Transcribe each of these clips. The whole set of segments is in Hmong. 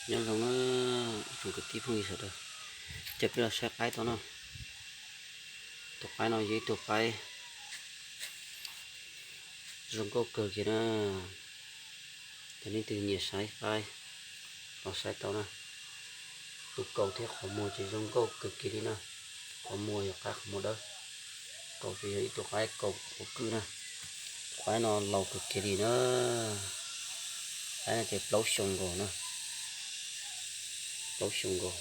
Nyob zoo na ib tsoom kwv tij phooj ywg sawv daws, ces peb los saib qaib tau na. Tus qaib no yog ib tug qaib zoo nkauj kawg kiag na. Ces leej twg nyiam saib qaib los saib tau na. Tus kaus thiab qhov muag ces zoo nkauj kawg kiag li na. Qhov muag yog qaib qhov muag dawb, kaus ces yog ib tug qaib kaus quav kwj na. Qaib no laus kawg kiag li na. Qaib no ces plaub xyoo nkaus na, plaub xyoo nkaus.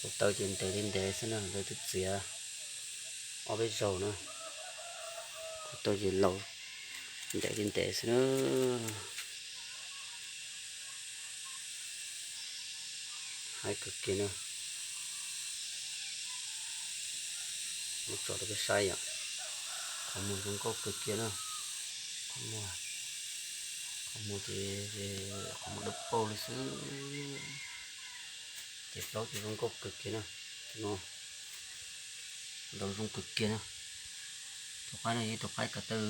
Tus taw ces ntev li ntev xwb na, lawv twb txiav ob peb zaug na. Tus taw ces laus ntev li ntev xwb na. Haib kawg kiag na. Muab tso rau peb saib yom. Qhov muag zoo nkauj kawg kiag na. Qhov muag, qhov muag ces qhov muag dawb paug li xwb. Ces plaub ces zoo nkauj kawg kiag na. Tus no ntaus zoo kawg kiag na. Tus qaib no yog ib tug qaib kav tawj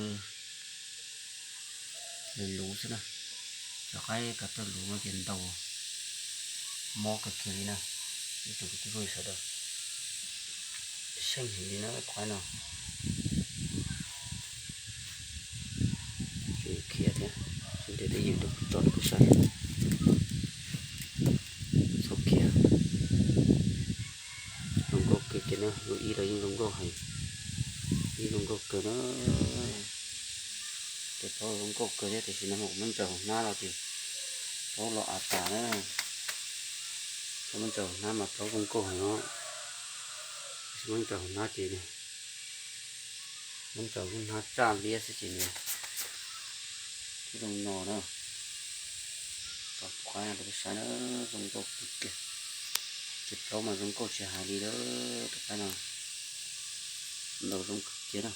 luv luv xwb na. Cov qaib kav tawj luv no ces ntaus mob kawg kiag li na. Ib tsoom kwv tij phooj ywg sawv daws, seej heev li na tus qaib no. Tsis khiav thiab, tsis ntev twb yeej tso rau peb saib. Txhob khiav. Zoo nkauj kawg kiag na, lub ib los yeej zoo nkauj heev, ib zoo nkauj kawg na. Ces plaub zoo nkauj kawg thiab, tiam sis no mas kuv muab ntsaws hauv hnab no ces plaub los av tas na. Kuv muab ntsaws hauv hnab mas plaub zoo nkauj heev os. Tab sis muab ntsaws hauv hnab ces, muab ntsaws lub hnab tsaj liab xwb ces nws kuj zoo no na. Tso tus qaib no rau peb saib na, zoo nkauj kawg kiag. Ces plaub mas zoo nkauj tsis hais li lawm, tus qaib no ntaus zoo kawg kiag na.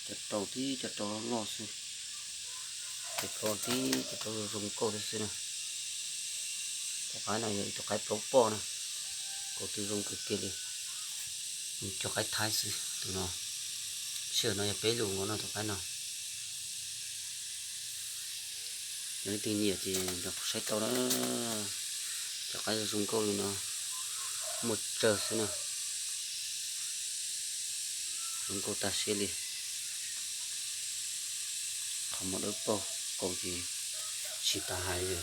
Cov rau tib cov rau loj loj xwb, ces plaub tib cov plaub zoo nkauj thiab xwb na. Tus qaib no yog ib tug qaib plaub poj na, kaus twb zoo kawg kiag li. Cov qaib thaib xwb tus no, sij hawm no yog peb lus nkaus no tus qaib no. Yog leej twg nyiam ces nrog kuv saib tau na. Cov qaib zoo nkauj li no muaj tsawg xwb na. Zoo nkauj tag siab li. Qhov muag dawb paug, kaus ces tsis tas hais li.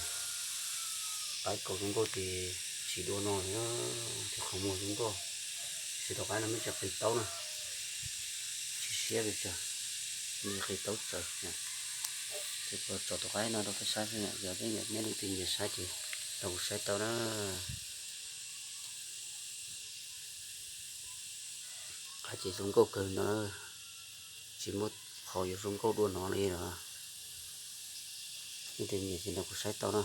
Qaib kaus zoo nkauj ces tsis dua no li, ces qhov muag zoo nkauj. Tab sis tus qaib no muaj tsis qis taub na, tsis siab pes tsawg, nws qis taub tsawv. Ces kuv tso tus qaib no rau peb saib xwb, yog nej leej twg nyiam saib ces nrog kuv saib tau na. Qaib ces zoo nkauj kawg no, tsis muaj qhov yuav zoo nkauj dua no li lawm. Nej leej twg nyiam ces nrog kuv saib tau na.